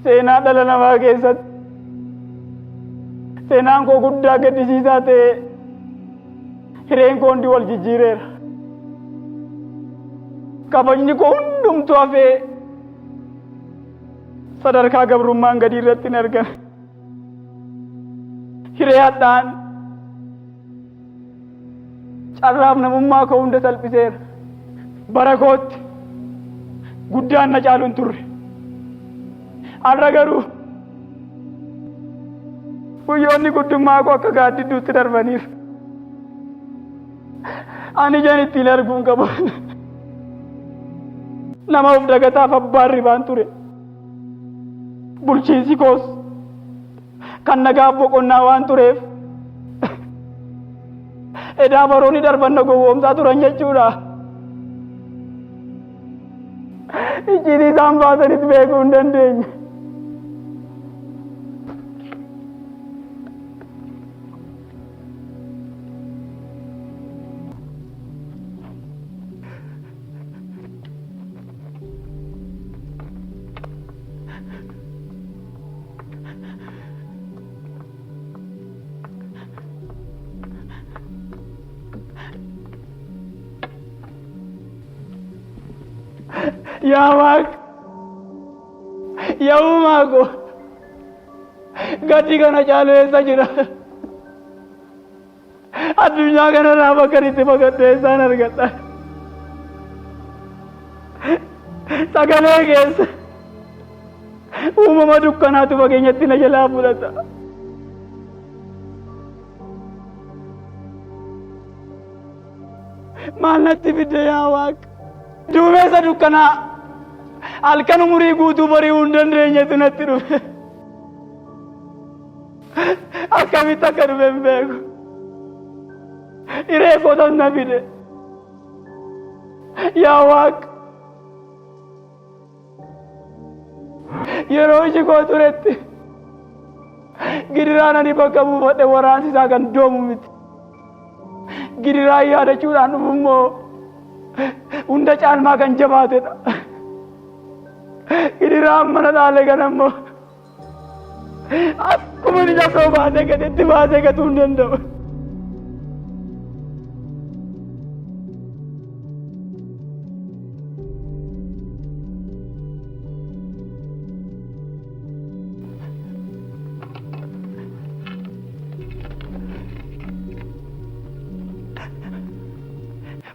Seenaa dhala namaa keessatti seenaan koo guddaa gaddisiisaa ta'e hireen koo hundi wal jijjiireera. Kabajni koo hundumtuu hafee sadarkaa gabrummaan gadii irratti hin argame. Hiree hadhaan carraaf namummaa koo hunda salphiseera. Bara kootti guddaan na caalu hin turre. Har'a garuu guyyoonni guddummaa koo akka gaaddidduutti darbaniiru. Ani ijaan ittiin arguu hin qabu. Nama of dagataaf abbaan ribaan ture. Bulchiinsi koos kan nagaaf boqonnaa waan tureef edaa baroonni darban na gowwoomsaa turan jechuudha. Icciitii isaan baasanis beekuu hin dandeenye. Yaa Waaq, yaa uumaa koo, gaddi kana caalu eessa jira? Addunyaa kanarraa bakka itti baqadhu eessaan argadha? Sagalee keessa uumama dukkanaatu fageenyatti na jalaa fudhata. Maal natti fidde yaa Waaq? Duumessa dukkanaa halkan umurii guutuu bari'uu hin dandeenyetu natti dhufe. Akkamitti akka dhufe hin beeku. Hiree kootas na fide. Yaa Waaq. Yeroo iji koo turetti gidiraan ani bakka buufadhe waraansi isaa kan doomu miti. Gidiraan yaadachuudhaan dhufu immoo hunda caalmaa kan jabaatedha. Gidiraan mana dhaale kana immoo akkuma inni lafoo baasee gatetti baasee gatuu hin danda'u.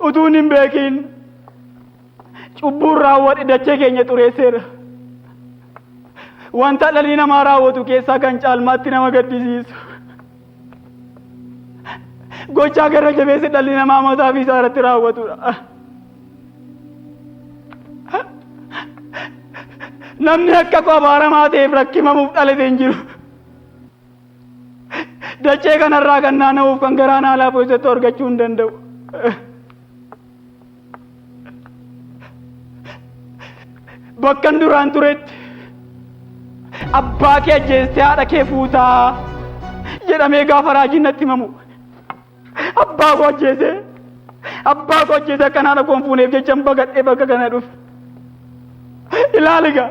Utuun hin beekiin cubbuun raawwadhe dachee keenya xureesseera. Wanta dhalli namaa raawwatu keessaa kan caalmaatti nama gaddisiisu. Gochaa gara jabeessi dhalli namaa mataa fi isaa irratti raawwatudha. Namni akka koo abaaramaa ta'eef rakkimamuuf dhalate hin jiru. Dachee kanarraa kan naanna'uuf kan garaa naa laafu isatti argachuu hin danda'u. Bakkan duraan turetti abbaa kee ajjeestee haadha kee fuutaa jedhamee gaafa raajiin natti himamu abbaa koo ajjeesee abbaa koo ajjeesee akkan haadha koo hin fuuneef jechan baqadhee bakka kana dhufe. Ilaali gaa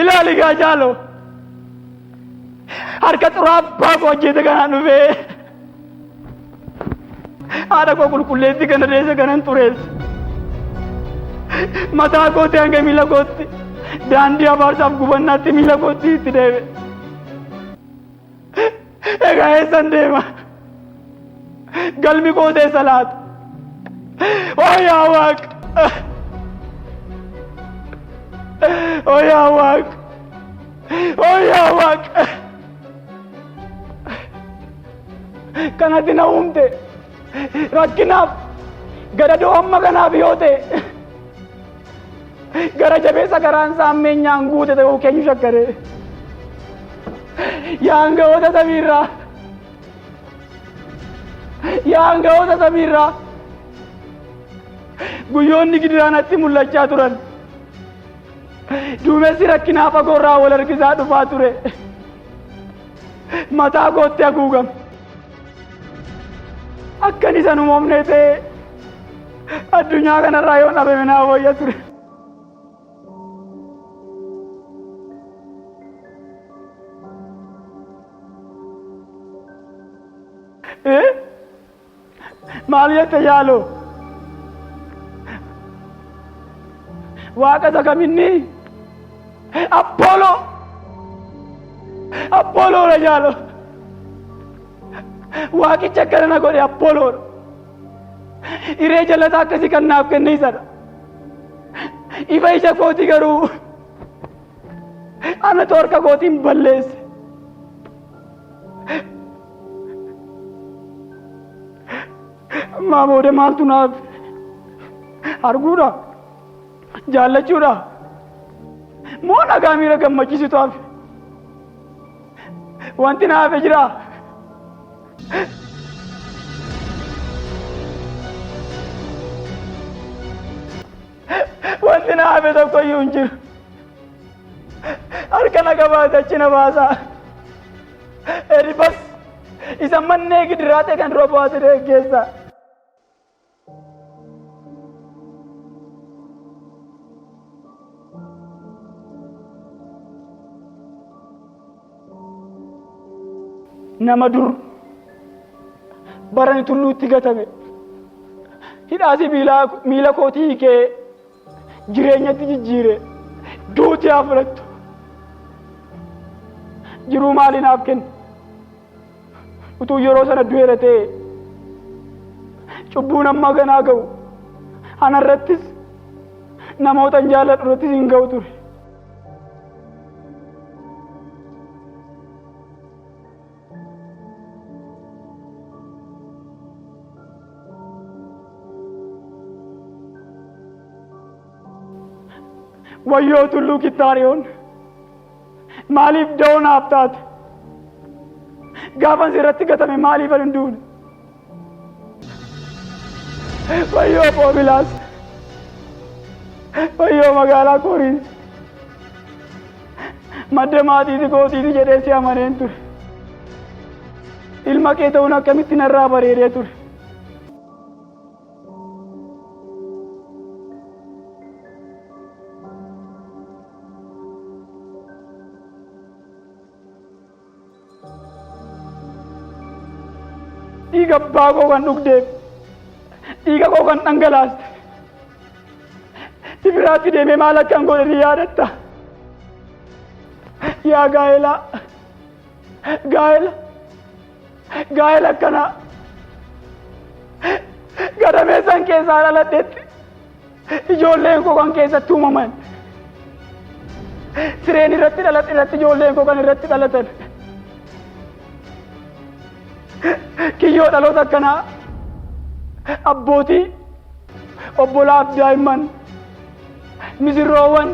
ilaali gaa jaaloo harka xuraa abbaa koo ajjeese kanaan dhufee haadha koo qulqulleessi kana deesse kanan xureesse. Mataa kootti hanga miila kootti daandii abaarsaaf gubannaatti miila kootti itti deeme. Egaa eessan deema? Galmi koo eessa laata? Oo yaa Waaq! Oo yaa Waaq! Oo yaa Waaq! Kanatti na uumte rakkinaaf gadadoo hamma kanaaf yoo ta'e gara jabeessa garaan isaa ammeenyaan guute ta'uu keenyu shakkaree. Yaa hangafoota samiirraa! Yaa hangafoota samiirraa! Guyyoonni gidiraa natti mul'achaa turan. Duumessi rakkinaa fagoorraa wal harkisaa dhufaa ture. Mataa kootti haguugame. Akkan isa hin uumamne ta'ee addunyaa kanarraa yoon dhabame naa wayya ture. Maal jette jaaloo? Waaqa isa kaminni? Appooloo! Appooloodha jaaloo! Waaqichi akkana na godhe Appooloodha. Hiree jallataa akkasii kan naaf kenne isadha. Ifa ija kootii garuu anatu harka kootiin balleesse. Ammaa booda maaltu naaf arguudha? Jaallachuudha? Moo nagaa miira gammachiisutu hafe? Wanti na hafe jiraa? Wanti na hafe tokko iyyuu hin jiru. Harka na qabaate achi na baasaa. Eribas isa mannee gidiraa ta'e kan dura baase geggeessa. Nama dur barani tulluutti gatame hidhaa sibiilaa miila kootii hiikee jireenyatti jijjiire duuti haa fudhattu. Jiruu maalii naaf kenna? Utuu yeroo sana du'eera ta'e cubbuun amma ganaa ga'u anarrattis namoota hin jaalladhu irrattis hin ga'u ture. Wayyoo tulluu Kittaariyoon maaliif da'oo naaf taate? Gaafan sirratti gatame maaliif hin duune? Wayyoo Poobilaas! Wayyoo magaalaa Kooriins! Madda maatiiti kootiiti jedhee si amaneen ture. Ilma kee ta'uun akkamitti narraa bareedee ture. Dhiiga abbaa koo kan dhugdeef, dhiiga koo kan dhangalaaste. Si biraatti deemee maal akkan godhe ni yaadatta. Yaa gaa'elaa, gaa'ela, gaa'ela akkanaa. Gadameessan keessaa dhaladhetti ijoolleen koo kan keessatti uumaman. Sireen irratti dhaladhe irratti ijoolleen koo kan irratti dhalatan. Kiyyoo dhaloota akkanaa abbootii obbolaaf daa'imman misirroowwan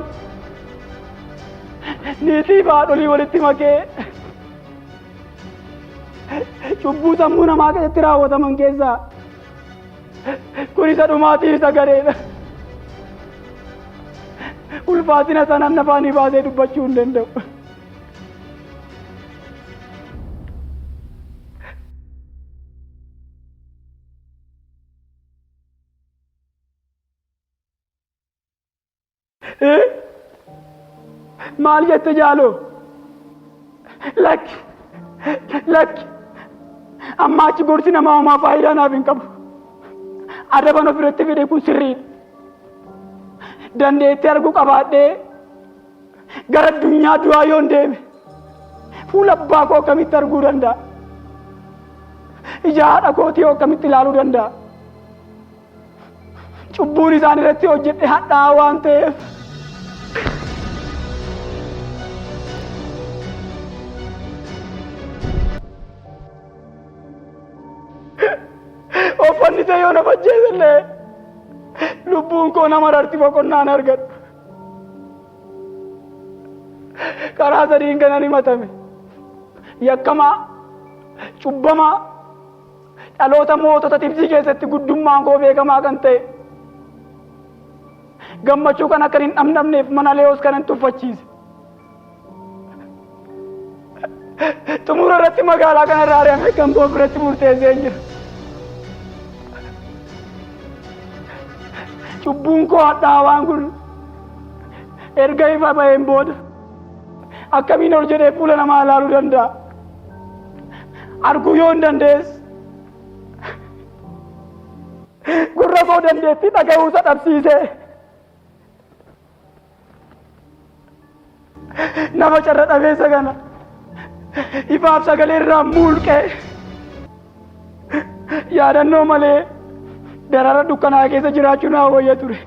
niitii fi haadholii walitti makee cubbuu sammuu namaa keessatti raawwataman keessaa kun isa dhumaatii isa gareedha. Ulfaatina isaa namni afaanii baasee dubbachuu hin danda'u. Maal jette jaaloo? Lakki lakki amma achi gorsi namaa homaa faayidaa naaf hin qabu. Adaban ofirratti fide kun sirriidha. Dandeettii arguu qabaadhee gara addunyaa du'aa yoon deeme fuula abbaa koo akkamitti arguu danda'a? Ija haadha kootii akkamitti ilaaluu danda'a? Cubbuun isaan irratti hojjedhe hadhaa'aa waan ta'eef. Uffanni ta'e yoo na ajjeesellee lubbuun koo nama rarti boqonnaan argadhu. Karaa sadiin kanan himatame. Yakkamaa, cubbamaa, dhaloota mootota Tibsii keessatti guddummaan koo beekamaa kan ta'e. Gammachuu kan akka hin dhamdhamneef mana Leewos kanan tuffachiise. Xumura irratti magaalaa kana irraa ari'amee kan boof irratti murteessee jira. Cubbuun koo hadhaawaan kun erga ifa ba'een booda akkamiin ol jedhee fuula namaa ilaaluu danda'a? Arguu yoo hin dandeesse. Gurra koo dandeettii dhaga'uusa dhabsiisee nama carra dhabeessa kana ifaaf sagalee irraa muulqee yaadannoo malee darara dukkanaa keessa jiraachuu naa wayya ture.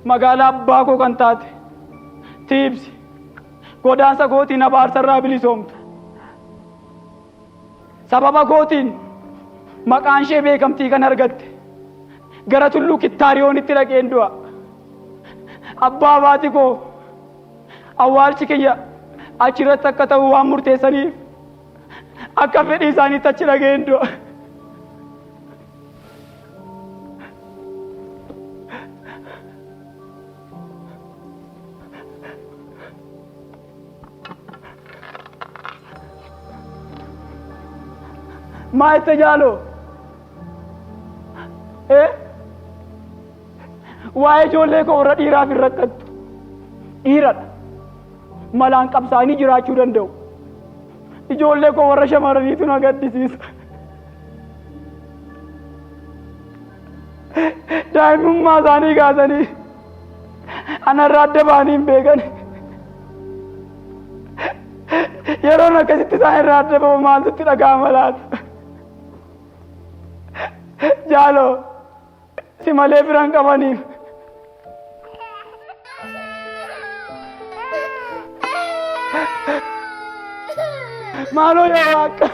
Magaalaa abbaa koo kan taate Tiibsi godaansa kootiin abaarsa irraa bilisoomtu. Sababa kootiin maqaan ishee beekamtii kan argatte gara tulluu Kittaariyoonitti dhaqeen du'a. Abbaa baati koo awwaalchi kiyya achirratti akka ta'u waan murteessaniif akka fedhii isaaniitti achi dhaqeen du'a. Maa itti jaaloo? Eh? Waa'ee ijoollee koo warra dhiiraaf hin rakkattu. Dhiiradha. Malaan qabsaa'anii jiraachuu danda'u. Ijoollee koo warra shamarraniitu na gaddisiisa. Daa'imummaa isaanii kaasanii anarraa adda ba'anii hin beekan. Yeroon akkasitti isaan irraa adda ba'u maaltu itti dhaga'ama laata? Jaaloo si malee biran qabaniif. Maaloo yaa waaqa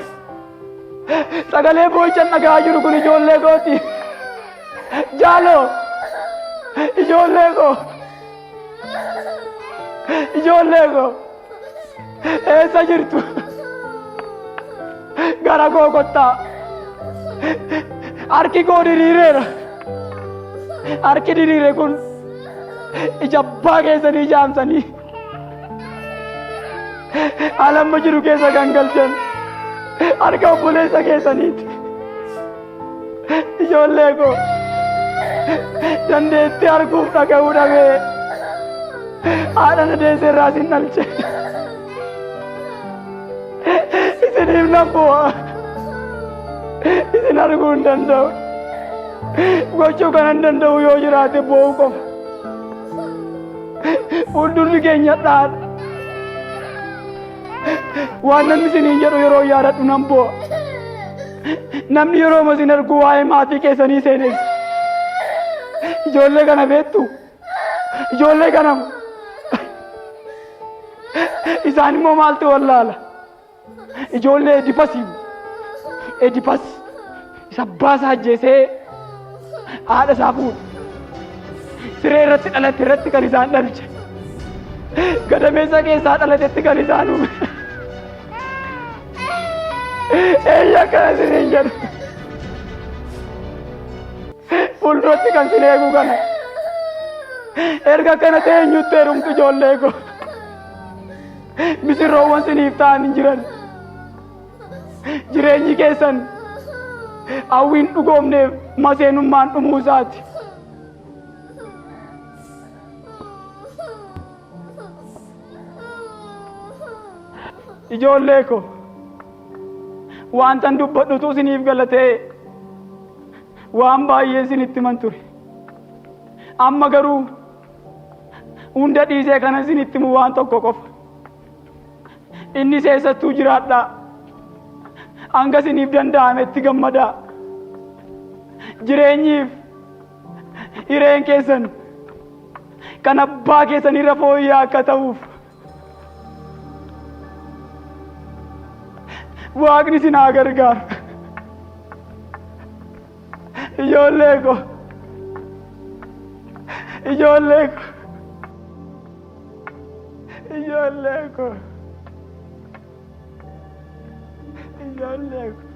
sagalee boo'ichan dhaga'aa jiru kun ijoollee kooti. Jaaloo ijoollee koo ijoollee koo eessa jirtu? Gara koo kottaa. Harki koo diriireera. Harki diriire kun ija abbaa keessanii jaamsanii alamma jiru keessa kan galchan harka obboleessa keessaniiti. Ijoollee koo dandeettii arguuf dhaga'uu dhabee haadha na deesse irraa isin dhalche. Isiniif nan boo'a. Isin arguu hin danda'u. Gochuu kan hin danda'u yoo jiraate boo'uu qofa. Fuuldurri keenya dhaadha. Waan namni isiniin jedhu yeroo yaadadhu nan boo'a. Namni yeroo isin argu waa'ee maatii keessanii seenessa. Ijoollee kana beektu? Ijoollee kana isaan immoo maaltu wallaala? Ijoollee Edipasii. Edipas isa abbaa isaa ajjeesee haadha isaa fuudhe. Siree irratti dhalate irratti kan isaan dhalche. Gadameessa keessaa dhalatetti kan isaan uume. Eeyya akkana isiniin jedhu. Fuulduratti kan sin eegu kana. Erga akkana ta'e eenyutti heerumtu ijoollee koo. Misirroowwan siniif ta'an hin jiran. Jireenyi keessan hawwiin dhugoomneef maseenummaan dhumuu isaati. Ijoollee koo wantan dubbadhutu isiniif galatee waan baay'ee isinitti himan ture. Amma garuu hunda dhiisee kana isinitti himu waan tokko qofa. Innis eessattuu jiraadhaa. Hanga isiniif danda'ametti gammadaa. Jireenyiif hireen keessan kan abbaa keessanirra fooyya'aa akka ta'uuf Waaqni isin haa gargaaru. Ijoollee koo. Ijoollee koo. Ijoollee koo. Ijoollee koo.